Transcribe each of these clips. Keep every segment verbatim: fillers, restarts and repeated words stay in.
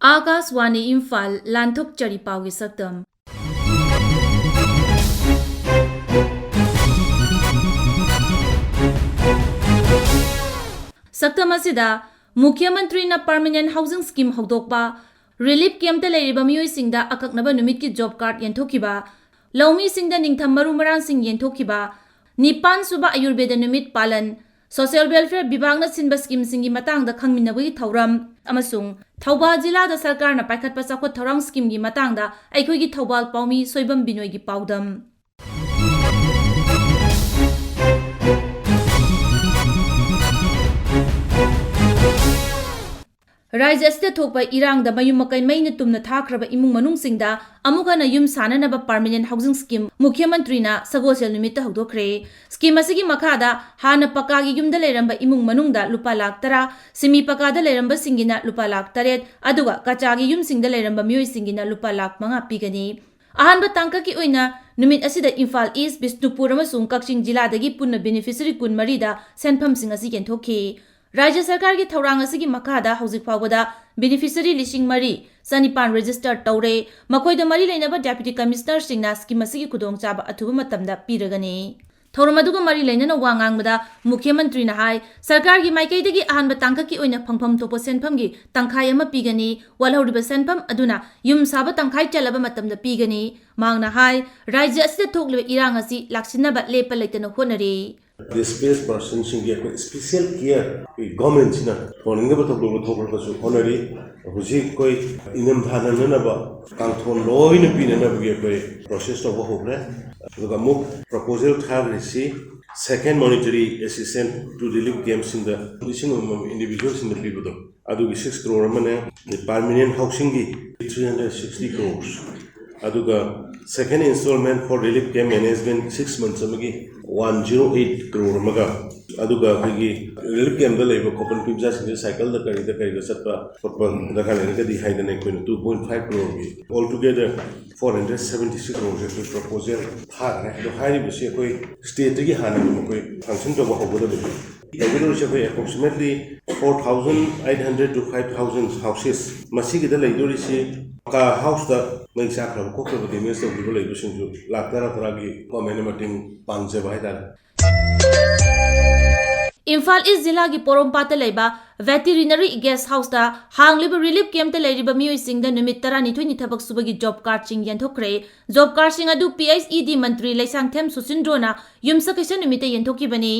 ꯑꯥꯀꯥꯁꯋꯥꯅꯤ ꯏꯝꯐꯥꯜ, ꯂꯥꯟꯊꯣꯛꯆꯔꯤ ꯄꯥꯎꯒꯤ ꯁꯛꯇꯝ꯫ ꯁꯛꯇꯝ ꯑꯁꯤꯗ ꯃꯨꯈ꯭ꯌ ꯃꯟꯇ꯭ꯔꯤꯅ permanent housing scheme ꯍꯧꯗꯣꯛꯄ, relief campꯇ ꯂꯩꯔꯤꯕ ꯃꯤꯑꯣꯏꯁꯤꯡꯗ ꯑꯀꯛꯅꯕ ꯅꯨꯃꯤꯠꯀꯤ job card ꯌꯦꯟꯊꯣꯛꯈꯤꯕ, ꯂꯧꯃꯤꯁꯤꯡꯗ ꯅꯤꯡꯊꯝ ꯃꯔꯨ ꯃꯔꯥꯡꯁꯤꯡ ꯌꯦꯟꯊꯣꯛꯈꯤꯕ, ꯅꯤꯄꯥꯟ ꯁꯨꯕ ꯑꯌꯨꯔꯕꯦꯗ ꯅꯨꯃꯤꯠ ꯄꯥꯂꯟ, social welfare ꯕꯤꯚꯥꯒꯅ ꯁꯤꯟꯕ schemeꯁꯤꯡꯒꯤ ꯃꯇꯥꯡꯗ ꯈꯪꯃꯤꯟꯅꯕꯒꯤ ꯊꯧꯔꯝ ꯑꯃꯁꯨꯡ ꯊꯧꯕꯥꯜ ꯖꯤꯂꯥꯗ ꯁꯔꯀꯥꯔꯅ ꯄꯥꯏꯈꯠꯄ ꯆꯥꯎꯈꯠ ꯊꯧꯔꯥꯡ schemeꯒꯤ ꯃꯇꯥꯡꯗ ꯑꯩꯈꯣꯏꯒꯤ ꯊꯧꯕꯥꯜ ꯄꯥꯎꯃꯤ ꯁꯣꯏꯕꯝ ꯕꯤꯅꯣꯏꯒꯤ ꯄꯥꯎꯗꯝ꯫ ꯔꯥꯖ꯭ꯌ ꯑꯁꯤꯗ ꯊꯣꯛꯄ ꯏꯔꯥꯡꯗ ꯃꯌꯨꯝ ꯃꯀꯩ ꯃꯩꯅ ꯇꯨꯝꯅ ꯊꯥꯈ꯭ꯔꯕ ꯏꯃꯨꯡ ꯃꯅꯨꯡꯁꯤꯡꯗ ꯑꯃꯨꯛ ꯍꯟꯅ ꯌꯨꯝ ꯁꯥꯅꯅꯕ permanent housing scheme ꯃꯨꯈ꯭ꯌ ꯃꯟꯇ꯭ꯔꯤꯅ ꯁꯒꯣꯜꯁꯦꯜ ꯅꯨꯃꯤꯠꯇ ꯍꯧꯗꯣꯛꯈ꯭ꯔꯦ꯫ Scheme ꯑꯁꯤꯒꯤ ꯃꯈꯥꯗ ꯍꯥꯟꯅ ꯄꯀꯥꯒꯤ ꯌꯨꯝꯗ ꯂꯩꯔꯝꯕ ꯏꯃꯨꯡ ꯃꯅꯨꯡꯗ ꯂꯨꯄꯥ ꯂꯥꯈ ꯇꯔꯥ, semi ꯄꯀꯥꯗ ꯂꯩꯔꯝꯕꯁꯤꯡꯒꯤꯅ ꯂꯨꯄꯥ ꯂꯥꯈ ꯇꯔꯦꯠ, ꯑꯗꯨꯒ ꯀꯆꯥꯒꯤ ꯌꯨꯝꯁꯤꯡꯗ ꯂꯩꯔꯝꯕ ꯃꯤꯑꯣꯏꯁꯤꯡꯒꯤꯅ ꯂꯨꯄꯥ ꯂꯥꯈ ꯃꯉꯥ ꯄꯤꯒꯅꯤ꯫ ꯑꯍꯥꯟꯕ ꯇꯥꯡꯀꯛꯀꯤ ꯑꯣꯏꯅ ꯅꯨꯃꯤꯠ ꯑꯁꯤꯗ ꯏꯝꯐꯥꯜ ꯏꯁ꯭ꯠ, ꯕꯤꯁꯅꯨꯄꯨꯔ ꯑꯃꯁꯨꯡ ꯀꯛꯆꯤꯡ ꯖꯤꯂꯥꯗꯒꯤ ꯄꯨꯟꯅ beneficiary ꯀꯨꯟꯃꯔꯤꯗ ꯁꯦꯟꯐꯝꯁꯤꯡ ꯑꯁꯤ ꯌꯦꯟꯊꯣꯛꯈꯤ꯫ ꯔꯥꯖ꯭ꯌ ꯁꯔꯀꯥꯔꯒꯤ ꯊꯧꯔꯥꯡ ꯑꯁꯤꯒꯤ ꯃꯈꯥꯗ ꯍꯧꯖꯤꯛ ꯐꯥꯎꯕꯗ beneficiary ꯂꯤꯁꯤꯡ ꯃꯔꯤ ꯆꯅꯤꯄꯥꯟ register ꯇꯧꯔꯦ꯫ ꯃꯈꯣꯏꯗ ꯃꯔꯤ ꯂꯩꯅꯕ Deputy Commissionerꯁꯤꯡꯅ scheme ꯑꯁꯤꯒꯤ ꯈꯨꯗꯣꯡꯆꯥꯕ ꯑꯊꯨꯕ ꯃꯇꯝꯗ ꯄꯤꯔꯒꯅꯤ꯫ ꯊꯧꯔꯝ ꯑꯗꯨꯒ ꯃꯔꯤ ꯂꯩꯅꯅ ꯋꯥ ꯉꯥꯡꯕꯗ ꯃꯨꯈ꯭ꯌ ꯃꯟꯇ꯭ꯔꯤꯅ ꯍꯥꯏ, ꯁꯔꯀꯥꯔꯒꯤ ꯃꯥꯏꯀꯩꯗꯒꯤ ꯑꯍꯥꯟꯕ ꯇꯥꯡꯀꯛꯀꯤ ꯑꯣꯏꯅ ꯐꯪꯐꯝ ꯊꯣꯛꯄ ꯁꯦꯟꯐꯝꯒꯤ ꯇꯪꯈꯥꯏ ꯑꯃ ꯄꯤꯒꯅꯤ, ꯋꯥꯠꯍꯧꯔꯤꯕ ꯁꯦꯟꯐꯝ ꯑꯗꯨꯅ ꯌꯨꯝ ꯁꯥꯕ ꯇꯪꯈꯥꯏ ꯆꯜꯂꯕ ꯃꯇꯝꯗ ꯄꯤꯒꯅꯤ꯫ ꯃꯍꯥꯛꯅ ꯍꯥꯏ, ꯔꯥꯖ꯭ꯌ ꯑꯁꯤꯗ ꯊꯣꯛꯂꯤꯕ ꯏꯔꯥꯡ ꯑꯁꯤ ꯂꯥꯛꯁꯤꯟꯅꯕ ꯂꯦꯞꯄ ꯂꯩꯇꯅ ꯍꯣꯠꯅꯔꯤ꯫ Displaced personꯁꯤꯡꯒꯤ ꯑꯩꯈꯣꯏ special care ꯑꯩꯈꯣꯏ governmentꯁꯤꯅ ꯊꯣꯛꯍꯟꯅꯤꯡꯗꯕ ꯊꯧꯗꯣꯛ ꯂꯧꯊꯣꯛꯅꯕꯁꯨ ꯍꯣꯠꯅꯔꯤ꯫ ꯍꯧꯖꯤꯛ ꯑꯩꯈꯣꯏ ꯏꯪꯊꯝꯊꯥ ꯅꯪꯅꯅꯕ ꯀꯥꯡꯊꯣꯟ ꯂꯣꯏꯅ ꯄꯤꯅꯅꯕꯒꯤ ꯑꯩꯈꯣꯏ process ꯇꯧꯕ ꯍꯧꯈ꯭ꯔꯦ꯫ ꯑꯗꯨꯒ ꯑꯃꯨꯛ proposal ꯊꯥꯈ꯭ꯔꯤꯁꯤ second monetary assistance to relief campꯁꯤꯡꯗ ꯂꯤꯁꯤꯡ ꯑꯃꯃꯝ individualꯁꯤꯡꯗ ꯄꯤꯕꯗꯣ, ꯑꯗꯨꯒꯤ six crore ꯑꯃꯅꯦ, ꯑꯗꯩ permanent housingꯒꯤ three hundred sixty crores, ꯑꯗꯨꯒ second installment for relief camp management six months ꯑꯃꯒꯤ one zero eight crore ꯑꯃꯒ, ꯑꯗꯨꯒ ꯑꯩꯈꯣꯏꯒꯤ relief campꯇ ꯂꯩꯕ ꯈꯣꯠꯄ ꯅꯨꯄꯤ ꯃꯆꯥꯁꯤꯡꯁꯦ cycleꯗ ꯀꯔꯤꯗ ꯀꯔꯤꯗ ꯆꯠꯄ ꯈꯣꯠꯄ ꯗꯔꯀꯥꯔ ꯂꯩꯔꯒꯗꯤ ꯍꯥꯏꯗꯅ ꯑꯩꯈꯣꯏꯅ two point five croreꯒꯤ, altogether four hundred seventy six crores ꯑꯩꯈꯣꯏ proposal ꯊꯥꯈ꯭ꯔꯦ꯫ ꯑꯗꯣ ꯍꯥꯏꯔꯤꯕꯁꯤ ꯑꯩꯈꯣꯏ stateꯇꯒꯤ ꯍꯥꯟꯅ ꯑꯩꯈꯣꯏ sanction ꯇꯧꯕ ꯍꯧꯒꯗꯕꯅꯤ꯫ ꯇꯧꯒꯗꯧꯔꯤꯁꯦ ꯑꯩꯈꯣꯏ approximately four thousand eight hundred to five thousand houses, ꯃꯁꯤꯒꯤꯗ ꯂꯩꯗꯣꯔꯤꯁꯤ ka house ꯇ ꯃꯩ ꯆꯥꯛꯈ꯭ꯔꯕ ꯈꯣꯠꯈ꯭ꯔꯕ damage ꯇꯧꯈꯤꯕ ꯂꯩꯕꯁꯤꯡꯁꯨ ꯂꯥꯛ ꯇꯔꯥ ꯇꯔꯥꯒꯤ government ꯅ ꯃꯇꯦꯡ ꯄꯥꯡꯖꯕ ꯍꯥꯏꯇꯥꯔꯦ꯫ ꯏꯝꯐꯥꯜ ꯏꯁ ꯖꯤꯂꯥꯒꯤ ꯄꯣꯔꯣꯝꯄꯥꯠꯇ ꯂꯩꯕ Veterinary Guest House ꯇ ꯍꯥꯡꯂꯤꯕ relief camp ꯇ ꯂꯩꯔꯤꯕ ꯃꯤꯑꯣꯏꯁꯤꯡꯗ ꯅꯨꯃꯤꯠ ꯇꯔꯥꯅꯤꯊꯣꯏꯅꯤ ꯊꯕꯛ ꯁꯨꯕꯒꯤ job card ꯁꯤꯡ ꯌꯦꯟꯊꯣꯛꯈ꯭ꯔꯦ꯫ Job card ꯁꯤꯡ ꯑꯗꯨ P H E D ꯃꯟꯇ꯭ꯔꯤ ꯂꯩꯁꯥꯡꯊꯦꯝ ꯁꯨꯁꯤꯟꯗ꯭ꯔꯣꯅ ꯌꯨꯝꯁꯀꯩꯁ ꯅꯨꯃꯤꯠꯇ ꯌꯦꯟꯊꯣꯛꯈꯤꯕꯅꯤ꯫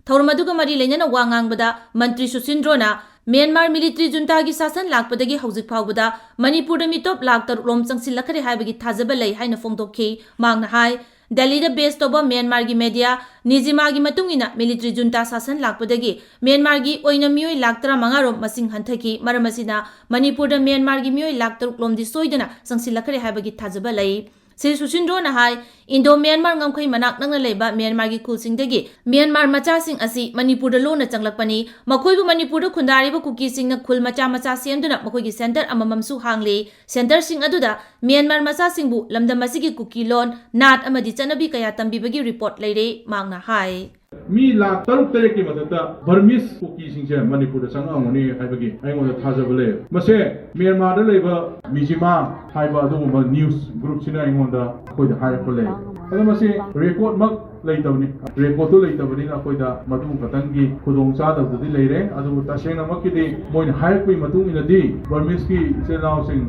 ꯊꯧꯔꯝ ꯑꯗꯨꯒ ꯃꯔꯤ ꯂꯩꯅꯅ ꯋꯥ ꯉꯥꯡꯕꯗ ꯃꯟꯇ꯭ꯔꯤ ꯁꯨꯁꯤꯟꯗ꯭ꯔꯣꯅ ꯃ꯭ꯌꯥꯟꯃꯥꯔ military junta ꯒꯤ ꯁꯥꯁꯟ ꯂꯥꯛꯄꯗꯒꯤ ꯍꯧꯖꯤꯛ ꯐꯥꯎꯕꯗ ꯃꯅꯤꯄꯨꯔꯗ ꯃꯤꯇꯣꯞ ꯂꯥꯛ ꯇꯔꯨꯛ ꯂꯣꯝ ꯆꯪꯁꯤꯜꯂꯛꯈ꯭ꯔꯦ ꯍꯥꯏꯕꯒꯤ ꯊꯥꯖꯕ ꯂꯩ ꯍꯥꯏꯅ ꯐꯣꯡꯗꯣꯛꯈꯤ꯫ ꯃꯍꯥꯛꯅ ꯍꯥꯏ, ꯗꯦꯜꯂꯤꯗ base ꯇꯧꯕ ꯃ꯭ꯌꯥꯟꯃꯥꯔꯒꯤ media ꯅꯤꯖꯤꯃꯥꯒꯤ ꯃꯇꯨꯡ ꯏꯟꯅ military junta ꯁꯥꯁꯟ ꯂꯥꯛꯄꯗꯒꯤ ꯃ꯭ꯌꯥꯟꯃꯥꯔꯒꯤ ꯑꯣꯏꯅ ꯃꯤꯑꯣꯏ ꯂꯥꯛ ꯇꯔꯥꯃꯉꯥ ꯔꯣꯝ ꯃꯁꯤꯡ ꯍꯟꯊꯈꯤ꯫ ꯃꯔꯝ ꯑꯁꯤꯅ ꯃꯅꯤꯄꯨꯔꯗ ꯃ꯭ꯌꯥꯟꯃꯥꯔꯒꯤ ꯃꯤꯑꯣꯏ ꯂꯥꯛ ꯇꯔꯨꯛ ꯂꯣꯝꯗꯤ ꯁꯣꯏꯗꯅ ꯆꯪꯁꯤꯜꯂꯛꯈ꯭ꯔꯦ ꯍꯥꯏꯕꯒꯤ ꯊꯥꯖꯕ ꯂꯩ꯫ ꯁ꯭ꯔꯤ ꯁꯨꯁꯤꯟꯗ꯭ꯔꯣꯅ ꯍꯥꯏ, Indo Myanmar ꯉꯝꯈꯩ ꯃꯅꯥꯛ ꯅꯛꯅ ꯂꯩꯕ ꯃ꯭ꯌꯥꯟꯃꯥꯔꯒꯤ ꯈꯨꯜꯁꯤꯡꯗꯒꯤ ꯃ꯭ꯌꯥꯟꯃꯥꯔ ꯃꯆꯥꯁꯤꯡ ꯑꯁꯤ ꯃꯅꯤꯄꯨꯔꯗ ꯂꯣꯟꯅ ꯆꯪꯂꯛꯄꯅꯤ꯫ ꯃꯈꯣꯏꯕꯨ ꯃꯅꯤꯄꯨꯔꯗ ꯈꯨꯟꯗꯥꯔꯤꯕ ꯀꯨꯀꯤꯁꯤꯡꯅ ꯈꯨꯜ ꯃꯆꯥ ꯃꯆꯥ ꯁꯦꯝꯗꯨꯅ ꯃꯈꯣꯏꯒꯤ centre ꯑꯃꯃꯝꯁꯨ ꯍꯥꯡꯂꯤ꯫ Centre ꯁꯤꯡ ꯑꯗꯨꯗ ꯃ꯭ꯌꯥꯟꯃꯥꯔ ꯃꯆꯥꯁꯤꯡꯕꯨ ꯂꯝꯗꯝ ꯑꯁꯤꯒꯤ ꯀꯨꯀꯤ ꯂꯣꯟ, ꯅꯥꯠ ꯑꯃꯗꯤ ꯆꯠꯅꯕꯤ ꯀꯌꯥ ꯇꯝꯕꯤꯕꯒꯤ report ꯂꯩꯔꯦ, ꯃꯍꯥꯛꯅ ꯍꯥꯏ꯫ ꯃꯤ ꯂꯥꯈ ꯇꯔꯨꯛ ꯇꯔꯦꯠꯀꯤ ꯃꯊꯛꯇ Burmese ꯀꯨꯀꯤꯁꯤꯡꯁꯦ ꯃꯅꯤꯄꯨꯔꯗ ꯆꯪꯉꯛꯑꯝꯒꯅꯤ ꯍꯥꯏꯕꯒꯤ ꯑꯩꯉꯣꯟꯗ ꯊꯥꯖꯕ ꯂꯩ꯫ ꯃꯁꯦ ꯃ꯭ꯌꯥꯟꯃꯥꯔꯗ ꯂꯩꯕ ꯃꯤꯖꯤꯃꯥ ꯍꯥꯏꯕ ꯑꯗꯨꯒꯨꯝꯕ news group ꯁꯤꯅ ꯑꯩꯉꯣꯟꯗ ꯑꯩꯈꯣꯏꯗ ꯍꯥꯏꯔꯛꯄ ꯂꯩ꯫ ꯑꯗꯣ ꯃꯁꯤ record ꯃꯛ ꯂꯩꯇꯕꯅꯤ꯫ Record ꯇꯨ ꯂꯩꯇꯕꯅꯤꯅ ꯑꯩꯈꯣꯏꯗ ꯃꯗꯨ ꯈꯛꯇꯪꯒꯤ ꯈꯨꯗꯣꯡ ꯆꯥꯗꯕꯗꯨꯗꯤ ꯂꯩꯔꯦ꯫ ꯑꯗꯨꯕꯨ ꯇꯁꯦꯡꯅꯃꯛꯀꯤꯗꯤ ꯃꯣꯏꯅ ꯍꯥꯏꯔꯛꯄꯒꯤ ꯃꯇꯨꯡ ꯏꯟꯅꯗꯤ Burmese ꯀꯤ ꯏꯆꯤꯜ ꯏꯅꯥꯎꯁꯤꯡ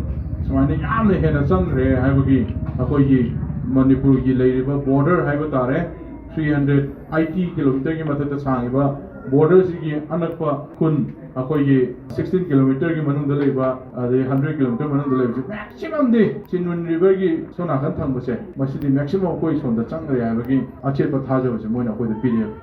ꯁꯨꯃꯥꯏꯅ ꯌꯥꯝꯅ ꯍꯦꯟꯅ ꯆꯪꯈ꯭ꯔꯦ ꯍꯥꯏꯕꯒꯤ ꯑꯩꯈꯣꯏꯒꯤ ꯃꯅꯤꯄꯨꯔꯒꯤ ꯂꯩꯔꯤꯕ border ꯍꯥꯏꯕ ꯇꯥꯔꯦ, three hundred eighty kilometer ꯒꯤ ꯃꯊꯛꯇ ꯁꯥꯡꯉꯤꯕ border ꯁꯤꯒꯤ ꯑꯅꯛꯄ ꯈꯨꯟ, ꯑꯩꯈꯣꯏꯒꯤ sixteen kilometer ꯒꯤ ꯃꯅꯨꯡꯗ ꯂꯩꯕ, ꯑꯗꯩ hundred kilometer ꯃꯅꯨꯡꯗ ꯂꯩꯕꯁꯦ maximum ꯗꯤ ꯆꯤꯟꯃꯨꯟ river ꯒꯤ ꯁꯣꯝ ꯅꯥꯀꯟ ꯊꯪꯕꯁꯦ, ꯃꯁꯤꯗꯤ maximum ꯑꯩꯈꯣꯏ ꯁꯣꯝꯗ ꯆꯪꯈ꯭ꯔꯦ ꯍꯥꯏꯕꯒꯤ ꯑꯆꯦꯠꯄ ꯊꯥꯖꯕꯁꯦ ꯃꯣꯏꯅ ꯑꯩꯈꯣꯏꯗ ꯄꯤꯔꯛꯑꯦꯕ꯫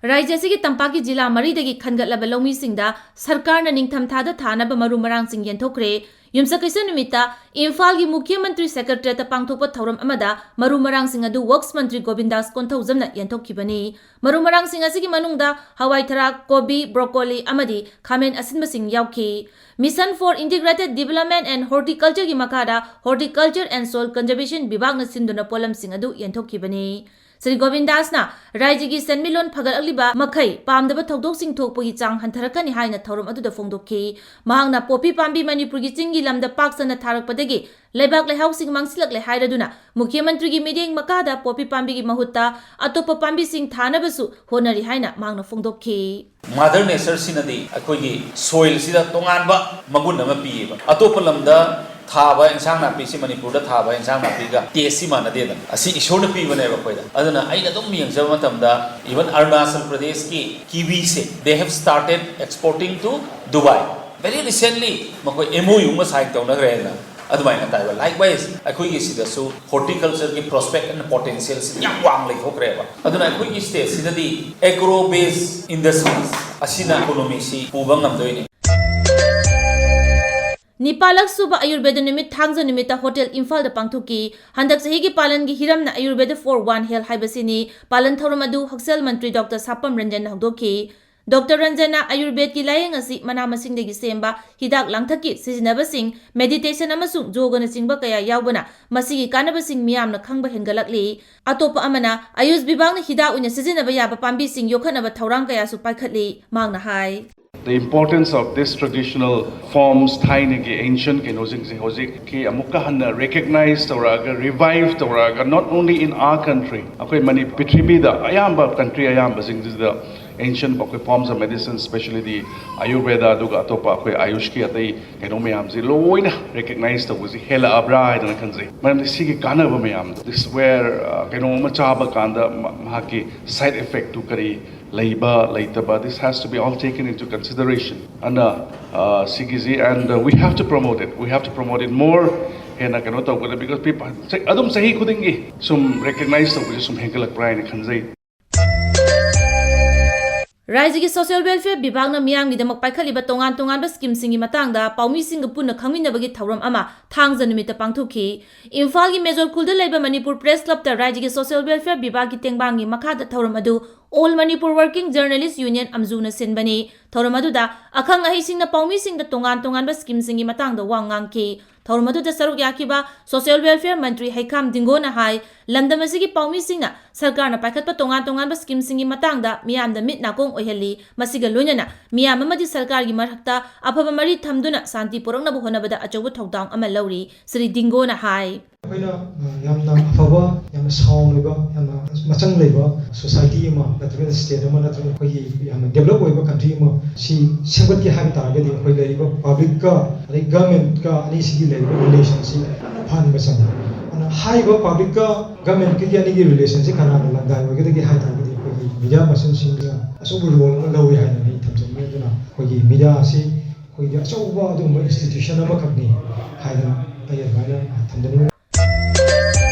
ꯔꯥꯖ꯭ꯌ ꯑꯁꯤꯒꯤ ꯇꯝꯄꯥꯛꯀꯤ ꯖꯤꯂꯥ ꯃꯔꯤꯗꯒꯤ ꯈꯟꯒꯠꯂꯕ ꯂꯧꯃꯤꯁꯤꯡꯗ ꯁꯔꯀꯥꯔꯅ ꯅꯤꯡꯊꯝꯊꯥꯗ ꯊꯥꯅꯕ ꯃꯔꯨ ꯃꯔꯥꯡꯁꯤꯡ ꯌꯦꯟꯊꯣꯛꯈ꯭ꯔꯦ꯫ ꯌꯨꯝꯁꯀꯩꯁ ꯅꯨꯃꯤꯠꯇ ꯏꯝꯐꯥꯜꯒꯤ ꯃꯨꯈ꯭ꯌ ꯃꯟꯇ꯭ꯔꯤ secretariat ꯇ ꯄꯥꯡꯊꯣꯛꯄ ꯊꯧꯔꯝ ꯑꯃꯗ ꯃꯔꯨ ꯃꯔꯥꯡꯁꯤꯡ ꯑꯗꯨ Works ꯃꯟꯇ꯭ꯔꯤ ꯒꯣꯕꯤꯟꯗꯥꯁ ꯀꯣꯟꯊꯧꯖꯝꯅ ꯌꯦꯟꯊꯣꯛꯈꯤꯕꯅꯤ꯫ ꯃꯔꯨ ꯃꯔꯥꯡꯁꯤꯡ ꯑꯁꯤꯒꯤ ꯃꯅꯨꯡꯗ ꯍꯋꯥꯏ ꯊꯔꯥꯛ, ꯀꯣꯕꯤ, broccoli ꯑꯃꯗꯤ ꯈꯥꯃꯦꯟ ꯑꯁꯤꯟꯕꯁꯤꯡ ꯌꯥꯎꯈꯤ꯫ Mission for Integrated Development and Horticulture ꯒꯤ ꯃꯈꯥꯗ Horticulture and Soil Conservation ꯕꯤꯚꯥꯒꯅ ꯁꯤꯟꯗꯨꯅ ꯄꯣꯠꯂꯝꯁꯤꯡ ꯑꯗꯨ ꯌꯦꯟꯊꯣꯛꯈꯤꯕꯅꯤ꯫ ꯁ꯭ꯔꯤ ꯒꯣꯕꯤꯟꯗꯥꯁꯅ ꯔꯥꯏꯖꯒꯤ ꯁꯦꯟꯃꯤꯠꯂꯣꯟ ꯐꯒꯠꯂꯛꯂꯤꯕ ꯃꯈꯩ ꯄꯥꯝꯗꯕ ꯊꯧꯗꯣꯛꯁꯤꯡ ꯊꯣꯛꯄꯒꯤ ꯆꯥꯡ ꯍꯟꯊꯔꯛꯀꯅꯤ ꯍꯥꯏꯅ ꯊꯧꯔꯝ ꯑꯗꯨꯗ ꯐꯣꯡꯗꯣꯛꯈꯤ꯫ ꯃꯍꯥꯛꯅ ꯄꯣꯄꯤ ꯄꯥꯝꯕꯤ ꯃꯅꯤꯄꯨꯔꯒꯤ ꯆꯤꯡꯒꯤ ꯂꯝꯗ ꯄꯥꯛ ꯁꯟꯅ ꯊꯥꯔꯛꯄꯗꯒꯤ ꯂꯩꯕꯥꯛ ꯂꯩꯍꯥꯎꯁꯤꯡ ꯃꯥꯡꯁꯤꯜꯂꯛꯂꯦ ꯍꯥꯏꯔꯗꯨꯅ ꯃꯨꯈ꯭ꯌ ꯃꯟꯇ꯭ꯔꯤꯒꯤ ꯃꯤꯠꯌꯦꯡ ꯃꯈꯥꯗ ꯄꯣꯄꯤ ꯄꯥꯝꯕꯤꯒꯤ ꯃꯍꯨꯠꯇ ꯑꯇꯣꯞꯄ ꯄꯥꯝꯕꯤꯁꯤꯡ ꯊꯥꯅꯕꯁꯨ ꯍꯣꯠꯅꯔꯤ ꯍꯥꯏꯅ ꯃꯍꯥꯛꯅ ꯐꯣꯡꯗꯣꯛꯈꯤ꯫ ꯃꯥꯗꯔ ꯅꯦꯆꯔꯁꯤꯅꯗꯤ ꯑꯩꯈꯣꯏꯒꯤ ꯁꯣꯏꯜꯁꯤꯗ ꯇꯣꯉꯥꯟꯕ ꯃꯒꯨꯟ ꯑꯃ ꯄꯤꯌꯦꯕ꯫ ꯑꯇꯣꯞꯄ ꯂꯝꯗ ꯊꯥꯕ ꯏꯟꯁꯥꯡ ꯅꯥꯄꯤꯁꯤ ꯃꯅꯤꯄꯨꯔꯗ ꯊꯥꯕ ꯏꯟꯁꯥꯡ ꯅꯥꯄꯤꯒ ꯇꯦꯁꯁꯤ ꯃꯥꯟꯅꯗꯦꯗꯅ꯫ ꯑꯁꯤ ꯏꯁꯣꯔꯅ ꯄꯤꯕꯅꯦꯕ ꯑꯩꯈꯣꯏꯗ꯫ ꯑꯗꯨꯅ ꯑꯩꯅ ꯑꯗꯨꯝ ꯌꯦꯡꯖꯕ ꯃꯇꯝꯗ, even ꯑꯔꯨꯅꯥꯆꯜ ꯄ꯭ꯔꯗꯦꯁꯀꯤ ꯀꯤꯋꯤꯁꯦ, they have started exporting to Dubai very recently꯫ ꯃꯈꯣꯏ M O U ꯑꯃ ꯁꯥꯏꯟ ꯇꯧꯅꯈ꯭ꯔꯦꯅ꯫ ꯑꯗꯨꯃꯥꯏꯅ ꯇꯥꯏꯕ꯫ Likewise, ꯑꯩꯈꯣꯏꯒꯤ ꯁꯤꯗꯁꯨ ꯍꯣꯔꯇꯤꯀꯜꯆꯔꯒꯤ ꯄ꯭ꯔꯣꯁꯄꯦꯛ ꯑꯦꯟ ꯄꯣꯇꯦꯟꯁꯤꯌꯦꯜꯁꯤ ꯌꯥꯝ ꯋꯥꯡ ꯂꯩꯊꯣꯛꯈ꯭ꯔꯦꯕ꯫ ꯑꯗꯨꯅ ꯑꯩꯈꯣꯏꯒꯤ ꯁ꯭ꯇꯦꯠꯁꯤꯗꯗꯤ ꯑꯦꯒ꯭ꯔꯣ ꯕꯦꯁ ꯏꯟꯗꯁꯇ꯭ꯔꯤꯁ ꯑꯁꯤꯅ ꯏꯀꯣꯅꯣꯃꯤꯁꯤ ꯄꯨꯕ ꯉꯝꯗꯣꯏꯅꯤ꯫ ꯅꯤꯄꯥꯜꯂꯛ ꯁꯨꯕ ꯑꯌꯨꯔꯕꯦꯗ ꯅꯨꯃꯤꯠ ꯊꯥꯡꯖ ꯅꯨꯃꯤꯠꯇ ꯍꯣꯇꯦꯜ ꯏꯝꯐꯥꯜꯗ ꯄꯥꯡꯊꯣꯛꯈꯤ꯫ ꯍꯟꯗꯛ ꯆꯍꯤꯒꯤ ꯄꯥꯂꯟꯒꯤ ꯍꯤꯔꯝꯅ ꯑꯌꯨꯔꯕꯦꯗ for one health ꯍꯥꯏꯕꯁꯤꯅꯤ꯫ ꯄꯥꯂꯟ ꯊꯧꯔꯝ ꯑꯗꯨ ꯍꯛꯁꯦꯜ ꯃꯟꯇ꯭ꯔꯤ ꯗꯣꯛꯇꯔ ꯁꯥꯄꯝ ꯔꯟꯖꯟꯅ ꯍꯧꯗꯣꯛꯈꯤ꯫ ꯗꯣꯛꯇꯔ ꯔꯟꯖꯟꯅ ꯑꯌꯨꯔꯕꯦꯗꯀꯤ ꯂꯥꯌꯦꯡ ꯑꯁꯤ ꯃꯅꯥ ꯃꯁꯤꯡꯗꯒꯤ ꯁꯦꯝꯕ ꯍꯤꯗꯥꯛ ꯂꯥꯡꯊꯛꯀꯤ ꯁꯤꯖꯤꯟꯅꯕꯁꯤꯡ, ꯃꯦꯗꯤꯇꯦꯁꯟ ꯑꯃꯁꯨꯡ ꯌꯣꯒꯅꯆꯤꯡꯕ ꯀꯌꯥ ꯌꯥꯎꯕꯅ ꯃꯁꯤꯒꯤ ꯀꯥꯟꯅꯕꯁꯤꯡ ꯃꯤꯌꯥꯝꯅ ꯈꯪꯕ ꯍꯦꯟꯒꯠꯂꯛꯂꯤ꯫ ꯑꯇꯣꯞꯄ ꯑꯃꯅ ꯑꯌꯨꯁ ꯕꯤꯚꯥꯒꯅ ꯍꯤꯗꯥꯛ ꯑꯣꯏꯅ ꯁꯤꯖꯤꯟꯅꯕ ꯌꯥꯕ ꯄꯥꯝꯕꯤꯁꯤꯡ ꯌꯣꯛꯈꯠꯅꯕ ꯊꯧꯔꯥꯡ ꯀꯌꯥꯁꯨ ꯄꯥꯏꯈꯠꯂꯤ꯫ ꯃꯍꯥꯛꯅ ꯍꯥꯏ꯫ The importance of this traditional forms, ꯊꯥꯏꯅꯒꯤ ancient ꯀꯩꯅꯣꯁꯤꯡꯁꯦ ꯍꯧꯖꯤꯛꯀꯤ ꯑꯃꯨꯛꯀ ꯍꯟꯅ recognize ꯇꯧꯔꯛꯑꯒ, revive ꯇꯧꯔꯛꯑꯒ, not only in our country, ꯑꯩꯈꯣꯏ ꯃꯅꯤ ꯄ꯭ꯔꯤꯊꯤꯕꯤꯗ ꯑꯌꯥꯝꯕ country ꯑꯌꯥꯝꯕꯁꯤꯡꯁꯤꯗ ancient ꯑꯩꯈꯣꯏ forms of medicine, especially the Ayurveda, ꯑꯗꯨꯒ ꯑꯇꯣꯞꯄ ꯑꯩꯈꯣꯏ ꯑꯌꯨꯁꯀꯤ ꯑꯇꯩ ꯀꯩꯅꯣ ꯃꯌꯥꯝꯁꯦ ꯂꯣꯏꯅ recognize ꯇꯧꯕꯁꯤ ꯍꯦꯜꯂꯛꯑꯕ꯭ꯔꯥ ꯍꯥꯏꯗꯅ ꯈꯟꯖꯩ꯫ ꯃꯔꯝꯗꯤ ꯁꯤꯒꯤ ꯀꯥꯟꯅꯕ ꯃꯌꯥꯝꯗꯣ, this where, ꯑ, ꯀꯩꯅꯣ ꯑꯃ ꯆꯥꯕ ꯀꯥꯟꯗ ꯃ-, ꯃꯍꯥꯛꯀꯤ side effectꯇꯨ ꯀꯔꯤ ꯂꯩꯕ ꯂꯩꯇꯕ, this has to be all taken into consideration. ꯑꯗꯨꯅ, ꯑ, ꯁꯤꯒꯤꯁꯤ, and, uh, we have to promote it, we have to promote it more. ꯍꯦꯟꯅ ꯀꯩꯅꯣ ꯇꯧꯒꯗꯕ, because people, ꯆ-, ꯑꯗꯨꯝ ꯆꯍꯤ ꯈꯨꯗꯤꯡꯒꯤ ꯁꯨꯝ recognize ꯇꯧꯕꯁꯦ ꯁꯨꯝ ꯍꯦꯟꯒꯠꯂꯛꯄ꯭ꯔꯥ ꯍꯥꯏꯅ ꯈꯟꯖꯩ꯫ ꯔꯥꯏꯖꯒꯤ ꯁꯣꯁꯤꯌꯦꯜ ꯋꯦꯜꯐꯤꯌꯔ ꯕꯤꯚꯥꯒꯅ ꯃꯤꯌꯥꯝꯒꯤꯗꯃꯛ ꯄꯥꯏꯈꯠꯂꯤꯕ ꯇꯣꯉꯥꯟ ꯇꯣꯉꯥꯟꯕ ꯁ꯭ꯀꯤꯝꯁꯤꯡꯒꯤ ꯃꯇꯥꯡꯗ ꯄꯥꯎꯃꯤꯁꯤꯡꯒ ꯄꯨꯟꯅ ꯈꯪꯃꯤꯟꯅꯕꯒꯤ ꯊꯧꯔꯝ ꯑꯃ ꯊꯥꯡꯖ ꯅꯨꯃꯤꯠꯇ ꯄꯥꯡꯊꯣꯛꯈꯤ꯫ ꯏꯝꯐꯥꯜꯒꯤ ꯃꯦꯖꯣꯔ ꯈꯨꯜꯗ ꯂꯩꯕ ꯃꯅꯤꯄꯨꯔ ꯄ꯭ꯔꯦꯁ ꯀ꯭ꯂꯕꯇ ꯔꯥꯏꯖꯒꯤ ꯁꯣꯁꯤꯌꯦꯜ ꯋꯦꯜꯐꯤꯌꯔ ꯕꯤꯚꯥꯒꯀꯤ ꯇꯦꯡꯕꯥꯡꯒꯤ ꯃꯈꯥꯗ ꯊꯧꯔꯝ ꯑꯗꯨ All Manipur Working Journalist Union, ꯑꯝꯖꯨꯅ ꯁꯤꯟꯕꯅꯤ꯫ ꯊꯧꯔꯝ ꯑꯗꯨꯗ ꯑꯈꯪ ꯑꯍꯩꯁꯤꯡꯅ ꯄꯥꯎꯃꯤꯁꯤꯡꯗ ꯇꯣꯉꯥꯟ ꯇꯣꯉꯥꯟꯕ ꯁ꯭ꯀꯤꯝꯁꯤꯡꯒꯤ ꯃꯇꯥꯡꯗ ꯋꯥ ꯉꯥꯡꯈꯤ꯫ ꯊꯧꯔꯝ ꯑꯗꯨꯗ ꯁꯔꯨꯛ ꯌꯥꯈꯤꯕ ꯁꯣꯁꯤꯌꯦꯜ ꯋꯦꯜꯐꯤꯌꯔ ꯃꯟꯇ꯭ꯔꯤ ꯍꯩꯈꯥꯝ ꯗꯤꯡꯒꯣꯅ ꯍꯥꯏ, ꯂꯝꯗꯝ ꯑꯁꯤꯒꯤ ꯄꯥꯎꯃꯤꯁꯤꯡꯅ ꯁꯔꯀꯥꯔꯅ ꯄꯥꯏꯈꯠꯄ ꯇꯣꯉꯥꯟ ꯇꯣꯉꯥꯟꯕ ꯁ꯭ꯀꯤꯝꯁꯤꯡꯒꯤ ꯃꯇꯥꯡꯗ ꯃꯤꯌꯥꯝꯗ ꯃꯤꯠ ꯅꯥꯀꯣꯡ ꯑꯣꯏꯍꯜꯂꯤ꯫ ꯃꯁꯤꯒ ꯂꯣꯏꯅꯅ ꯃꯤꯌꯥꯝ ꯑꯃꯗꯤ ꯁꯔꯀꯥꯔꯒꯤ ꯃꯔꯛꯇ ꯑꯐꯕ ꯃꯔꯤ ꯊꯝꯗꯨꯅ ꯁꯥꯟꯇꯤ ꯄꯨꯔꯛꯅꯕ ꯍꯣꯠꯅꯕꯗ ꯑꯆꯧꯕ ꯊꯧꯗꯥꯡ ꯑꯃ ꯂꯧꯔꯤ꯫ ꯁ꯭ꯔꯤ ꯗꯤꯡꯒꯣꯅ ꯍꯥꯏ꯫ ꯑꯩꯈꯣꯏꯅ, ꯑ, ꯌꯥꯝꯅ ꯑꯐꯕ, ꯌꯥꯝꯅ ꯁꯥꯎꯟ ꯑꯣꯏꯕ, ꯌꯥꯝꯅ ꯃꯆꯪ ꯂꯩꯕ ꯁꯣꯁꯥꯏꯇꯤ ꯑꯃ ꯅꯠꯇ꯭ꯔꯒꯅ ꯁ꯭ꯇꯦꯠ ꯑꯃ ꯅꯠꯇ꯭ꯔꯒ ꯑꯩꯈꯣꯏꯒꯤ ꯌꯥꯝꯅ ꯗꯦꯕꯂꯞ ꯑꯣꯏꯕ ꯀꯟꯇ꯭ꯔꯤ ꯑꯃ ꯁꯤ ꯁꯦꯝꯒꯠꯀꯦ ꯍꯥꯏꯕ ꯇꯥꯔꯒꯗꯤ ꯑꯩꯈꯣꯏ ꯂꯩꯔꯤꯕ ꯄꯕ꯭ꯂꯤꯛꯀ ꯑꯗꯩ ꯒꯃꯦꯟꯠꯀ ꯑꯅꯤꯁꯤꯒꯤ ꯂꯩꯔꯤꯕ ꯔꯤꯂꯦꯁꯟꯁꯤ ꯐꯖꯅ ꯐꯍꯟꯕ ꯆꯪꯉꯤ꯫ ꯑꯗꯨꯅ ꯍꯥꯏꯔꯤꯕ ꯄꯕ꯭ꯂꯤꯛꯀ ꯒꯃꯦꯟꯠꯀꯒꯤ ꯑꯅꯤꯒꯤ ꯔꯤꯂꯦꯁꯟꯁꯤ ꯀꯅꯥꯅ ꯂꯪꯗꯥꯏ ꯑꯣꯏꯒꯗꯒꯦ ꯍꯥꯏ ꯇꯥꯔꯒꯗꯤ ꯑꯩꯈꯣꯏꯒꯤ ꯃꯤꯗꯤꯌꯥ ꯄꯔꯁꯟꯁꯤꯡꯁꯤꯅ ꯑꯆꯧꯕ ꯔꯣꯜ ꯑꯃ ꯂꯧꯏ ꯍꯥꯏꯅ ꯑꯩ ꯊꯝꯖꯅꯤꯡꯉꯤ꯫ ꯑꯗꯨꯅ ꯑꯩꯈꯣꯏꯒꯤ ꯃꯤꯗꯤꯌꯥ ꯑꯁꯤ ꯑꯩꯈꯣꯏꯒꯤ ꯑꯆꯧꯕ ꯑꯗꯨꯒꯨꯝꯕ ꯏꯟꯁꯇꯤꯇ꯭ꯌꯨꯁꯟ ꯑꯃꯈꯛꯅꯤ ꯍꯥꯏꯗꯅ ꯑꯩ ꯑꯗꯨꯃꯥꯏꯅ ꯊꯝꯖꯅꯤꯡꯉꯤ꯫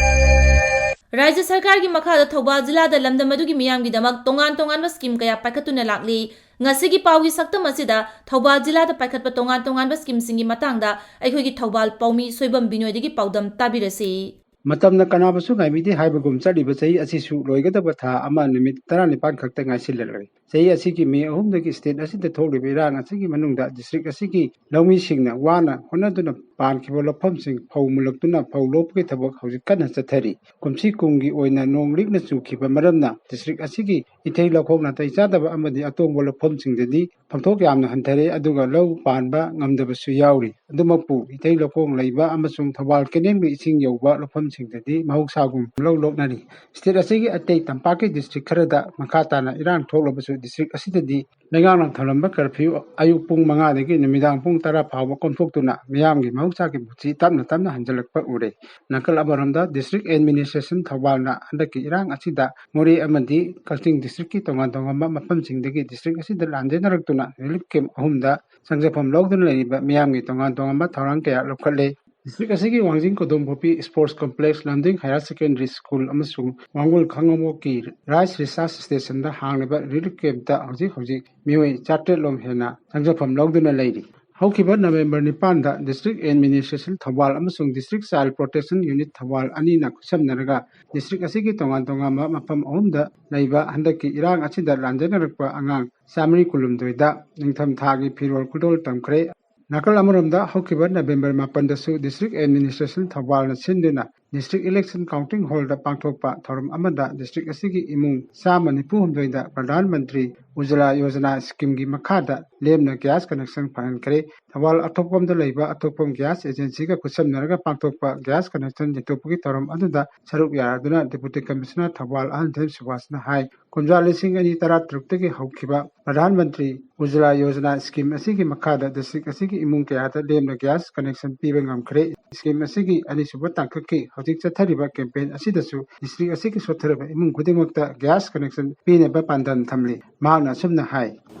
ꯔꯥꯖ꯭ꯌ ꯁꯔꯀꯥꯔꯒꯤ ꯃꯈꯥꯗ ꯊꯧꯕꯥꯜ ꯖꯤꯂꯥꯗ ꯂꯝꯗꯝ ꯑꯗꯨꯒꯤ ꯃꯤꯌꯥꯝꯒꯤꯗꯃꯛ ꯇꯣꯉꯥꯟ ꯇꯣꯉꯥꯟꯕ ꯁ꯭ꯀꯤꯝ ꯀꯌꯥ ꯄꯥꯏꯈꯠꯇꯨꯅ ꯂꯥꯛꯂꯤ꯫ ꯉꯁꯤꯒꯤ ꯄꯥꯎꯒꯤ ꯁꯛꯇꯝ ꯑꯁꯤꯗ ꯊꯧꯕꯥꯜ ꯖꯤꯂꯥꯗ ꯄꯥꯏꯈꯠꯄ ꯇꯣꯉꯥꯟ ꯇꯣꯉꯥꯟꯕ ꯁ꯭ꯀꯤꯝꯁꯤꯡꯒꯤ ꯃꯇꯥꯡꯗ ꯑꯩꯈꯣꯏꯒꯤ ꯊꯧꯕꯥꯜ ꯄꯥꯎꯃꯤ ꯁꯣꯏꯕꯝ ꯕꯤꯅꯣꯏꯗꯒꯤ ꯄꯥꯎꯗꯝ ꯇꯥꯕꯤꯔꯁꯤ꯫ ꯃꯇꯝꯅ ꯀꯅꯥꯕꯨꯁꯨ ꯉꯥꯏꯕꯤꯗꯦ ꯍꯥꯏꯕꯒꯨꯝ ꯆꯠꯂꯤꯕ ꯆꯍꯤ ꯑꯁꯤꯁꯨ ꯂꯣꯏꯒꯗꯕ ꯊꯥ ꯑꯃ ꯅꯨꯃꯤꯠ ꯇꯔꯥꯅꯤꯄꯥꯟ ꯈꯛꯇ ꯉꯥꯏꯁꯤꯜꯂꯛꯂꯦ꯫ ꯆꯍꯤ ꯑꯁꯤꯒꯤ ꯃꯦ ꯑꯍꯨꯝꯗꯒꯤ ꯁ꯭ꯇꯦꯠ ꯑꯁꯤꯗ ꯊꯣꯛꯂꯤꯕ ꯏꯔꯥꯡ ꯑꯁꯤꯒꯤ ꯃꯅꯨꯡꯗ ꯗꯤꯁꯇ꯭ꯔꯤꯛ ꯑꯁꯤꯒꯤ ꯂꯧꯃꯤꯁꯤꯡꯅ ꯋꯥꯅ ꯍꯣꯠꯅꯗꯨꯅ ꯄꯥꯟꯈꯤꯕ ꯂꯧꯐꯝꯁꯤꯡ ꯐꯧ ꯃꯨꯜꯂꯛꯇꯨꯅ ꯐꯧ ꯂꯣꯛꯄꯒꯤ ꯊꯕꯛ ꯍꯧꯖꯤꯛ ꯀꯟꯅ ꯆꯠꯊꯔꯤ꯫ ꯀꯨꯝꯁꯤ ꯀꯨꯝꯒꯤ ꯑꯣꯏꯅ ꯅꯣꯡ ꯂꯤꯛꯅ ꯆꯨꯈꯤꯕ ꯃꯔꯝꯅ ꯗꯤꯁꯇ꯭ꯔꯤꯛ ꯑꯁꯤꯒꯤ ꯏꯊꯩ ꯂꯧꯈꯣꯡ ꯅꯥꯇꯩ ꯆꯥꯗꯕ ꯑꯃꯗꯤ ꯑꯇꯣꯡꯕ ꯂꯧꯐꯝꯁꯤꯡꯗꯗꯤ ꯐꯝꯊꯣꯛ ꯌꯥꯝꯅ ꯍꯟꯊꯔꯦ, ꯑꯗꯨꯒ ꯂꯧ ꯄꯥꯟꯕ ꯉꯝꯗꯕꯁꯨ ꯌꯥꯎꯔꯤ꯫ ꯑꯗꯨꯃꯛꯄꯨ ꯏꯊꯩ ꯂꯧꯈꯣꯡ ꯂꯩꯕ ꯑꯃꯁꯨꯡ ꯊꯧꯕꯥꯜ ꯀꯦꯅꯦꯜꯒꯤ ꯏꯁꯤꯡ ꯌꯧꯕ ꯂꯧꯐꯝꯁꯤꯡꯗꯗꯤ ꯃꯍꯧꯁꯥꯒꯨꯝ ꯂꯧ ꯂꯣꯛꯅꯔꯤ꯫ ꯁ꯭ꯇꯦꯠ ꯑꯁꯤꯒꯤ ꯑꯇꯩ ꯇꯝꯄꯥꯛꯀꯤ ꯗꯤꯁꯇ꯭ꯔꯤꯛ ꯈꯔꯗ ꯃꯈꯥ ꯇꯥꯅ ꯏꯔꯥꯡ ꯊꯣꯛꯂꯕꯁꯨ ꯗꯤꯁꯇ꯭ꯔꯤꯛ ꯑꯁꯤꯗꯗꯤ ꯂꯩꯉꯥꯛꯅ ꯊꯝꯂꯝꯕ ꯀꯔꯐ꯭ꯌꯨ ꯑꯌꯨꯛ ꯄꯨꯡ ꯃꯉꯥꯗꯒꯤ ꯅꯨꯃꯤꯗꯥꯡ ꯄꯨꯡ ꯇꯔꯥ ꯐꯥꯎꯕ ꯀꯣꯝꯊꯣꯛꯇꯨꯅ ꯃꯤꯌꯥꯝꯒꯤ ꯃꯍꯧꯁꯥꯒꯤ ꯄꯨꯟꯁꯤ ꯇꯞꯅ ꯇꯞꯅ ꯍꯟꯖꯤꯜꯂꯛꯄ ꯎꯔꯦ꯫ ꯅꯥꯀꯜ ꯑꯃꯔꯣꯝꯗ ꯗꯤꯁꯇ꯭ꯔꯤꯛ ꯑꯦꯗꯃꯤꯅꯤꯁꯇ꯭ꯔꯦꯁꯟ ꯊꯧꯕꯥꯜꯅ ꯍꯟꯗꯛꯀꯤ ꯏꯔꯥꯡ ꯑꯁꯤꯗ ꯃꯣꯔꯦ ꯑꯃꯗꯤ ꯀꯛꯆꯤꯡ ꯗꯤꯁꯇ꯭ꯔꯤꯛꯀꯤ ꯇꯣꯉꯥꯟ ꯇꯣꯉꯥꯟꯕ ꯃꯐꯝꯁꯤꯡꯗꯒꯤ ꯗꯤꯁꯇ꯭ꯔꯤꯛ ꯑꯁꯤꯗ ꯂꯥꯟꯖꯦꯟꯅꯔꯛꯇꯨꯅ ꯔꯤꯂꯤꯐ ꯀꯦꯝꯞ ꯑꯍꯨꯝꯗ ꯆꯪꯖꯐꯝ ꯂꯧꯗꯨꯅ ꯂꯩꯔꯤꯕ ꯃꯤꯌꯥꯝꯒꯤ ꯇꯣꯉꯥꯟ ꯇꯣꯉꯥꯟꯕ ꯊꯧꯔꯥꯡ ꯀꯌꯥ ꯂꯧꯈꯠꯂꯦ꯫ ꯗꯤꯁꯇ꯭ꯔꯤꯛ ꯑꯁꯤꯒꯤ Wangjing Kodom Pokpi sports complex, Lamding higher secondary school ꯑꯃꯁꯨꯡ ꯋꯥꯡꯒꯣꯜ ꯈꯥꯉꯕꯣꯛꯀꯤ ꯔꯥꯏꯁ ꯔꯤꯁꯔꯁ ꯁ꯭ꯇꯦꯁꯟꯗ ꯍꯥꯡꯂꯤꯕ ꯔꯤꯂꯤꯐ ꯀꯦꯝꯞꯇ ꯍꯧꯖꯤꯛ ꯍꯧꯖꯤꯛ ꯃꯤꯑꯣꯏ ꯆꯥꯇ꯭ꯔꯦꯠ ꯂꯣꯝ ꯍꯦꯟꯅ ꯆꯪꯖꯐꯝ ꯂꯧꯗꯨꯅ ꯂꯩꯔꯤ꯫ ꯍꯧꯈꯤꯕ ꯅꯕꯦꯝꯕꯔ ꯅꯤꯄꯥꯟꯗ District Administration ꯊꯧꯕꯥꯜ ꯑꯃꯁꯨꯡ District Child Protection Unit Thoubal ꯑꯅꯤꯅ ꯈꯨꯠꯁꯝꯅꯔꯒ district ꯑꯁꯤꯒꯤ ꯇꯣꯉꯥꯟ ꯇꯣꯉꯥꯟꯕ ꯃꯐꯝ ꯑꯍꯨꯝꯗ ꯂꯩꯕ ꯍꯟꯗꯛꯀꯤ ꯏꯔꯥꯡ ꯑꯁꯤꯗ ꯂꯥꯟꯖꯦꯟꯅꯔꯛꯄ ꯑꯉꯥꯡ ꯆꯥꯃꯔꯤ ꯀꯨꯟꯍꯨꯝꯗꯣꯏꯗ ꯅꯤꯡꯊꯝ ꯊꯥꯒꯤ ꯐꯤꯔꯣꯜ ꯈꯨꯗꯣꯜ ꯇꯝꯈ꯭ꯔꯦ꯫ ꯅꯥꯀꯜ ꯑꯃꯔꯣꯝꯗ ꯍꯧꯈꯤꯕ ꯅꯕꯦꯝꯕꯔ ꯃꯥꯄꯟꯗꯁꯨ District Administration ꯊꯧꯕꯥꯜꯅ ꯁꯤꯟꯗꯨꯅ District Election Counting Hallꯗ ꯄꯥꯡꯊꯣꯛꯄ ꯊꯧꯔꯝ ꯑꯃꯗ district ꯑꯁꯤꯒꯤ ꯏꯃꯨꯡ ꯆꯥꯝꯃ ꯅꯤꯐꯨ ꯍꯨꯝꯗꯣꯏꯗ ꯄ꯭ꯔꯙꯥꯟ ꯃꯟꯇ꯭ꯔꯤ ꯎꯖꯂꯥ ꯌꯣꯖꯅꯥ ꯁ꯭ꯀꯤꯝꯒꯤ ꯃꯈꯥꯗ ꯂꯦꯝꯅ gas connection ꯐꯪꯍꯟꯈ꯭ꯔꯦ꯫ ꯊꯧꯕꯥꯜ ꯑꯊꯣꯛꯄꯝꯗ ꯂꯩꯕ ꯑꯊꯣꯛꯄꯝ gas agencyꯒ ꯈꯨꯠꯁꯝꯅꯔꯒ ꯄꯥꯡꯊꯣꯛꯄ gas connection ꯌꯦꯟꯊꯣꯛꯄꯒꯤ ꯊꯧꯔꯝ ꯑꯗꯨꯗ ꯁꯔꯨꯛ ꯌꯥꯔꯗꯨꯅ Deputy Commissioner ꯊꯧꯕꯥꯜ ꯑꯍꯟꯊꯦꯝ ꯁꯨꯕꯥꯁꯅ ꯍꯥꯏ, ꯀꯨꯝꯖꯥ ꯂꯤꯁꯤꯡ ꯑꯅꯤ ꯇꯔꯥ ꯇꯔꯨꯛꯇꯒꯤ ꯍꯧꯈꯤꯕ ꯄ꯭ꯔꯙꯥꯟ ꯃꯟꯇ꯭ꯔꯤ ꯎꯖꯂꯥ ꯌꯣꯖꯅꯥ ꯁ꯭ꯀꯤꯝ ꯑꯁꯤꯒꯤ ꯃꯈꯥꯗ district ꯑꯁꯤꯒꯤ ꯏꯃꯨꯡ ꯀꯌꯥꯗ ꯂꯦꯝꯅ gas connection ꯄꯤꯕ ꯉꯝꯈ꯭ꯔꯦ꯫ ꯁ꯭ꯀꯤꯝ ꯑꯁꯤꯒꯤ ꯑꯅꯤꯁꯨꯕ ꯇꯥꯡꯀꯛꯀꯤ ꯍꯧꯖꯤꯛ ꯆꯠꯊꯔꯤꯕ campaign ꯑꯁꯤꯗꯁꯨ district ꯑꯁꯤꯒꯤ ꯁꯣꯠꯊꯔꯕ ꯏꯃꯨꯡ ꯈꯨꯗꯤꯡꯃꯛꯇ gas connection ꯄꯤꯅꯕ ꯄꯥꯟꯗꯝ ꯊꯝꯂꯤ꯫ ꯃꯍꯥꯛꯅ ꯑꯁꯨꯝꯅ ꯍꯥꯏ꯫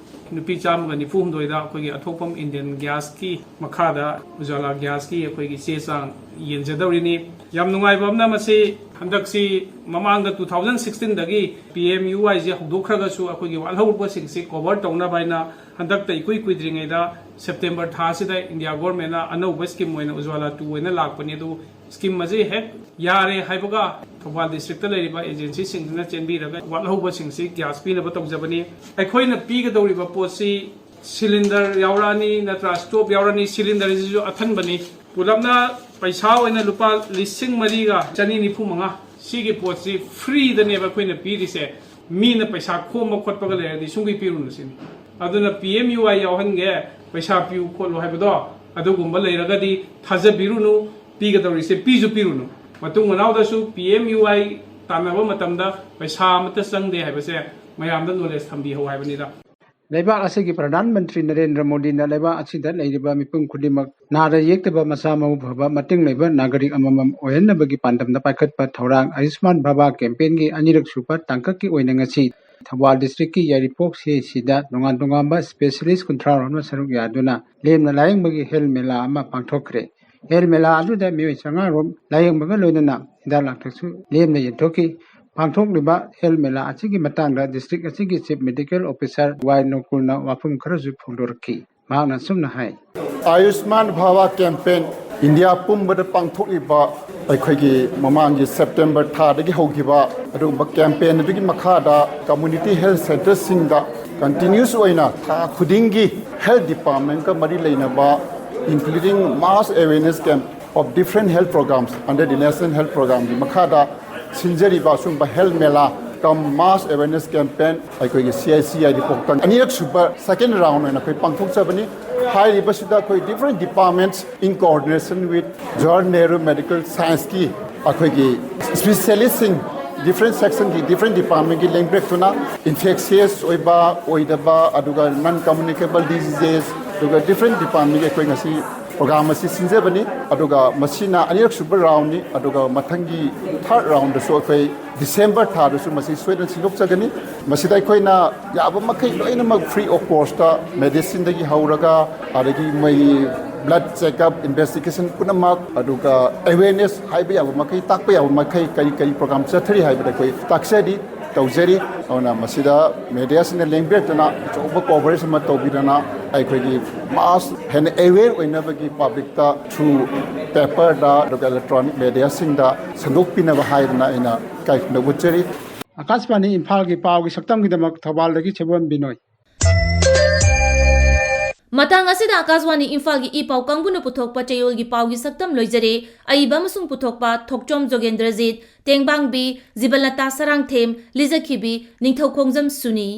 ꯅꯨꯄꯤ ꯆꯥꯝꯃꯒ ꯅꯤꯐꯨ ꯍꯨꯝꯗꯣꯏꯗ ꯑꯩꯈꯣꯏꯒꯤ ꯑꯊꯣꯛꯐꯝ Indian Gasꯀꯤ ꯃꯈꯥꯗ ꯎꯖꯥꯂꯥ Gasꯀꯤ ꯑꯩꯈꯣꯏꯒꯤ ꯆꯦ ꯆꯥꯡ ꯌꯦꯟꯖꯗꯧꯔꯤꯅꯤ꯫ ꯌꯥꯝ ꯅꯨꯡꯉꯥꯏꯕ ꯑꯃꯅ, ꯃꯁꯤ ꯍꯟꯗꯛꯁꯤ ꯃꯃꯥꯡꯗ two thousand sixteenꯗꯒꯤ P M U Yꯁꯦ ꯍꯧꯗꯣꯛꯈ꯭ꯔꯒꯁꯨ ꯑꯩꯈꯣꯏꯒꯤ ꯋꯥꯠꯍꯧꯕꯁꯤꯡꯁꯤ cover ꯇꯧꯅꯕ ꯍꯥꯏꯅ ꯍꯟꯗꯛꯇ ꯏꯀꯨꯏ ꯀꯨꯏꯗ꯭ꯔꯤꯉꯩꯗ September ꯊꯥꯁꯤꯗ India Governmentꯅ ꯑꯅꯧꯕ scheme ꯑꯣꯏꯅ ꯎꯖꯥꯂꯥ two ꯑꯣꯏꯅ ꯂꯥꯛꯄꯅꯤ꯫ ꯑꯗꯨ scheme ꯑꯁꯤ ꯍꯦꯛ ꯌꯥꯔꯦ ꯍꯥꯏꯕꯒ ꯊꯧꯕꯥꯜ districtꯇ ꯂꯩꯔꯤꯕ agencyꯁꯤꯡꯁꯤꯅ ꯆꯦꯟꯕꯤꯔꯒ ꯋꯥꯠꯍꯧꯕꯁꯤꯡꯁꯤ gas ꯄꯤꯅꯕ ꯇꯧꯖꯕꯅꯤ꯫ ꯑꯩꯈꯣꯏꯅ ꯄꯤꯒꯗꯧꯔꯤꯕ ꯄꯣꯠꯁꯤ cylinder ꯌꯥꯎꯔꯛꯑꯅꯤ, ꯅꯠꯇ꯭ꯔꯥ stove ꯌꯥꯎꯔꯅꯤ꯫ Cylinderꯁꯤꯁꯨ ꯑꯊꯟꯕꯅꯤ꯫ ꯄꯨꯂꯞꯅ ꯄꯩꯁꯥ ꯑꯣꯏꯅ ꯂꯨꯄꯥ ꯂꯤꯁꯤꯡ ꯃꯔꯤꯒ ꯆꯅꯤ ꯅꯤꯐꯨ ꯃꯉꯥ꯫ ꯁꯤꯒꯤ ꯄꯣꯠꯁꯤ freeꯗꯅꯦꯕ ꯑꯩꯈꯣꯏꯅ ꯄꯤꯔꯤꯁꯦ꯫ ꯃꯤꯅ ꯄꯩꯁꯥ ꯈꯣꯝꯕ ꯈꯣꯠꯄꯒ ꯂꯩꯔꯗꯤ ꯁꯨꯡꯄꯤ ꯄꯤꯔꯨꯅꯨ ꯁꯤꯅꯤ꯫ ꯑꯗꯨꯅ P M U Y ꯌꯥꯎꯍꯟꯒꯦ, ꯄꯩꯁꯥ ꯄꯤꯌꯨ ꯈꯣꯠꯂꯨ ꯍꯥꯏꯕꯗꯣ ꯑꯗꯨꯒꯨꯝꯕ ꯂꯩꯔꯒꯗꯤ ꯊꯥꯖꯕꯤꯔꯨꯅꯨ, ꯄꯤꯒꯗꯧꯔꯤꯁꯦ ꯄꯤꯁꯨ ꯄꯤꯔꯨꯅꯨ꯫ ꯃꯇꯨꯡ ꯃꯅꯥꯎꯗꯁꯨ P M U Y ꯇꯥꯟꯅꯕ ꯃꯇꯝꯗ ꯄꯩꯁꯥ ꯑꯃꯠꯇ ꯆꯪꯗꯦ ꯍꯥꯏꯕꯁꯦ ꯃꯌꯥꯝꯗ knowledge ꯊꯝꯕꯤꯍꯧ ꯍꯥꯏꯕꯅꯤꯗ꯫ ꯂꯩꯕꯥꯛ ꯑꯁꯤꯒꯤ ꯄ꯭ꯔꯙꯥꯟ ꯃꯟꯇ꯭ꯔꯤ ꯅꯔꯦꯟꯗ꯭ꯔ ꯃꯣꯗꯤꯅ ꯂꯩꯕꯥꯛ ꯑꯁꯤꯗ ꯂꯩꯔꯤꯕ ꯃꯤꯄꯨꯝ ꯈꯨꯗꯤꯡꯃꯛ ꯅꯥꯗ ꯌꯦꯛꯇꯕ, ꯃꯁꯥ ꯃꯎ ꯐꯕ, ꯃꯇꯦꯡ ꯂꯩꯕ ꯅꯥꯒꯔꯤꯛ ꯑꯃꯃꯝ ꯑꯣꯏꯍꯟꯅꯕꯒꯤ ꯄꯥꯟꯗꯝꯗ ꯄꯥꯏꯈꯠꯄ ꯊꯧꯔꯥꯡ ꯑꯌꯨꯁꯃꯥꯟ ꯚꯥꯕꯥ campaignꯒꯤ ꯑꯅꯤꯔꯛ ꯁꯨꯕ ꯇꯥꯡꯀꯛꯀꯤ ꯑꯣꯏꯅ ꯉꯁꯤ ꯊꯧꯕꯥꯜ districtꯀꯤ ꯌꯥꯏꯔꯤꯄꯣꯛ CHCꯗ ꯇꯣꯉꯥꯟ ꯇꯣꯉꯥꯟꯕ specialist ꯀꯨꯟꯊ꯭ꯔꯥ ꯔꯣꯝꯅ ꯁꯔꯨꯛ ꯌꯥꯗꯨꯅ ꯂꯦꯝꯅ ꯂꯥꯌꯦꯡꯕꯒꯤ health ꯃꯦꯂꯥ ꯑꯃ ꯄꯥꯡꯊꯣꯛꯈ꯭ꯔꯦ꯫ Health ꯃꯦꯂꯥ ꯑꯗꯨꯗ ꯃꯤꯑꯣꯏ ꯆꯥꯝꯃꯉꯥ ꯔꯣꯝ ꯂꯥꯌꯦꯡꯕꯒ ꯂꯣꯏꯅꯅ ꯍꯤꯗꯥꯛ ꯂꯥꯡꯊꯛꯁꯨ ꯂꯦꯝꯅ ꯌꯦꯟꯊꯣꯛꯈꯤ꯫ ꯄꯥꯡꯊꯣꯛꯂꯤꯕ health ꯃꯦꯂꯥ ꯑꯁꯤꯒꯤ ꯃꯇꯥꯡꯗ district ꯑꯁꯤꯒꯤ Chief Medical Officer Y ꯅꯣꯀꯨꯜꯅ ꯋꯥꯐꯝ ꯈꯔꯁꯨ ꯐꯣꯡꯗꯣꯔꯛꯈꯤ꯫ ꯃꯍꯥꯛꯅ ꯑꯁꯨꯝꯅ ꯍꯥꯏ꯫ ꯑꯥꯌꯨꯁꯃꯥꯟ ꯚꯥꯕꯥ ꯀꯦꯝꯄꯦꯟ ꯏꯟꯗꯤꯌꯥ ꯄꯨꯝꯕꯗ ꯄꯥꯡꯊꯣꯛꯂꯤꯕ ꯑꯩꯈꯣꯏꯒꯤ ꯃꯃꯥꯡꯒꯤ ꯁꯦꯞꯇꯦꯝꯕꯔ ꯊꯥꯗꯒꯤ ꯍꯧꯈꯤꯕ ꯑꯗꯨꯒꯨꯝꯕ ꯀꯦꯝꯄꯦꯟ ꯑꯗꯨꯒꯤ ꯃꯈꯥꯗ ꯀꯝꯃ꯭ꯌꯨꯅꯤꯇꯤ ꯍꯦꯜꯊ ꯁꯦꯟꯇꯔꯁꯤꯡꯗ ꯀꯟꯇꯤꯅ꯭ꯌꯨꯁ ꯑꯣꯏꯅ ꯊꯥ ꯈꯨꯗꯤꯡꯒꯤ ꯍꯦꯜꯊ ꯗꯤꯄꯥꯔꯠꯃꯦꯟꯒ ꯃꯔꯤ ꯂꯩꯅꯕ including mass awareness camp of different health programs under the National Health Programmeꯒꯤ ꯃꯈꯥꯗ ꯁꯤꯟꯖꯔꯤꯕ ꯑꯁꯨꯝꯕ ꯍꯦꯜꯊ ꯃꯦꯂꯥ ꯀꯝ ꯃꯥꯁ ꯑꯦꯋꯦꯔꯅꯦꯁ ꯀꯦꯝꯄꯦꯟ ꯑꯩꯈꯣꯏꯒꯤ C I C I D ꯄꯣꯛꯇꯪ ꯑꯅꯤꯔꯛ ꯁꯨꯕ ꯁꯦꯀꯦꯟ ꯔꯥꯎꯟ ꯑꯣꯏꯅ ꯑꯩꯈꯣꯏ ꯄꯥꯡꯊꯣꯛꯆꯕꯅꯤ꯫ ꯍꯥꯏꯔꯤꯕꯁꯤꯗ ꯑꯩꯈꯣꯏ different departments in coordination with Jawaharlal Nehru Medical Scienceꯀꯤ ꯑꯩꯈꯣꯏꯒꯤ ꯁ꯭ꯄꯤꯁꯦꯂꯤꯁꯁꯤꯡ different sectionꯒꯤ different departmentꯀꯤ ꯂꯦꯡꯕꯤꯔꯛꯇꯨꯅ ꯏꯟꯐꯦꯛꯁꯤꯌꯁ ꯑꯣꯏꯕ ꯑꯣꯏꯗꯕ ꯑꯗꯨꯒ ꯅꯟ ꯀꯝꯃ꯭ꯌꯨꯅꯤꯀꯦꯕꯜ ꯗꯤꯖꯤꯖꯦꯁ ꯑꯗꯨꯒ different departmentꯀꯤ ꯑꯩꯈꯣꯏ ꯉꯁꯤ ꯄ꯭ꯔꯣꯒ꯭ꯔꯥꯝ ꯑꯁꯤ ꯁꯤꯟꯖꯕꯅꯤ꯫ ꯑꯗꯨꯒ ꯃꯁꯤꯅ ꯑꯅꯤꯔꯛ ꯁꯨꯕ ꯔꯥꯎꯟꯅꯤ꯫ ꯑꯗꯨꯒ ꯃꯊꯪꯒꯤ ꯊꯥꯔꯠ ꯔꯥꯎꯟꯗꯁꯨ ꯑꯩꯈꯣꯏ ꯗꯤꯁꯦꯝꯕꯔ ꯊꯥꯗꯁꯨ ꯃꯁꯤ ꯁꯣꯏꯗꯅ ꯁꯤꯟꯗꯣꯛꯆꯒꯅꯤ꯫ ꯃꯁꯤꯗ ꯑꯩꯈꯣꯏꯅ ꯌꯥꯕ ꯃꯈꯩ ꯂꯣꯏꯅꯃꯛ ꯐ꯭ꯔꯤ ꯑꯣꯐ ꯀꯣꯁꯇ ꯃꯦꯗꯤꯁꯤꯟꯗꯒꯤ ꯍꯧꯔꯒ ꯑꯗꯒꯤ ꯃꯣꯏꯒꯤ ꯕ꯭ꯂꯗ ꯆꯦꯛꯑꯞ, ꯏꯟꯚꯦꯁꯇꯤꯒꯦꯁꯟ ꯄꯨꯝꯅꯃꯛ, ꯑꯗꯨꯒ ꯑꯦꯋꯦꯔꯅꯦꯁ ꯍꯥꯏꯕ ꯌꯥꯕ ꯃꯈꯩ, ꯇꯥꯛꯄ ꯌꯥꯕ ꯃꯈꯩ ꯀꯔꯤ ꯀꯔꯤ ꯄ꯭ꯔꯣꯒ꯭ꯔꯥꯝ ꯆꯠꯊꯔꯤ ꯍꯥꯏꯕꯗ ꯑꯩꯈꯣꯏ ꯇꯥꯛꯆꯔꯤ, ꯇꯧꯖꯔꯤ꯫ ꯑꯗꯨꯅ ꯃꯁꯤꯗ ꯃꯦꯗꯤꯌꯥꯁꯤꯡꯅ ꯂꯦꯡꯕꯤꯔꯛꯇꯅ ꯑꯆꯧꯕ ꯀꯣꯚꯔꯦꯖ ꯑꯃ ꯇꯧꯕꯤꯗꯅ ꯑꯩꯈꯣꯏꯒꯤ ꯃꯥꯁ ꯍꯦꯟꯅ ꯑꯦꯋꯦꯔ ꯑꯣꯏꯅꯕꯒꯤ ꯄꯕ꯭ꯂꯤꯛꯇ ꯊ꯭ꯔꯨ ꯄꯦꯄꯔꯗ ꯑꯗꯨꯒ ꯏꯂꯦꯛꯇ꯭ꯔꯣꯅꯤꯛ ꯃꯦꯗꯤꯌꯥꯁꯤꯡꯗ ꯁꯟꯗꯣꯛꯄꯤꯅꯕ ꯍꯥꯏꯗꯅ ꯑꯩꯅ ꯏꯀꯥꯏ ꯈꯨꯝꯅꯕ ꯎꯠꯆꯔꯤ꯫ ꯑꯥꯀꯥꯁꯕꯥꯅꯤ ꯏꯝꯐꯥꯜꯒꯤ ꯄꯥꯎꯒꯤ ꯁꯛꯇꯝꯒꯤꯗꯃꯛ ꯊꯧꯕꯥꯜꯗꯒꯤ ꯁꯦꯕꯣꯟ ꯕꯤꯅꯣꯏ꯫ ꯃꯇꯥꯡ ꯑꯁꯤꯗ ꯑꯥꯀꯥꯁꯕꯥꯅꯤ ꯏꯝꯐꯥꯜꯒꯤ ꯏ ꯄꯥꯎ ꯀꯥꯡꯕꯨꯅ ꯄꯨꯊꯣꯛꯄ ꯆꯌꯣꯜꯒꯤ ꯄꯥꯎꯒꯤ ꯁꯛꯇꯝ ꯂꯣꯏꯖꯔꯦ꯫ ꯑꯏꯕ ꯑꯃꯁꯨꯡ ꯄꯨꯊꯣꯛꯄ ꯊꯣꯛꯆꯣꯝ ꯖꯣꯒꯦꯟꯗ꯭ꯔꯖꯤꯠ, ꯇꯦꯡꯕꯥꯡꯕꯤ ꯖꯤꯕꯂꯇꯥ ꯁꯔꯥꯡꯊꯦꯝ, ꯂꯤꯖꯈꯤꯕꯤ ꯅꯤꯡꯊꯧꯈꯣꯡꯖꯝ ꯁꯨꯅꯤ꯫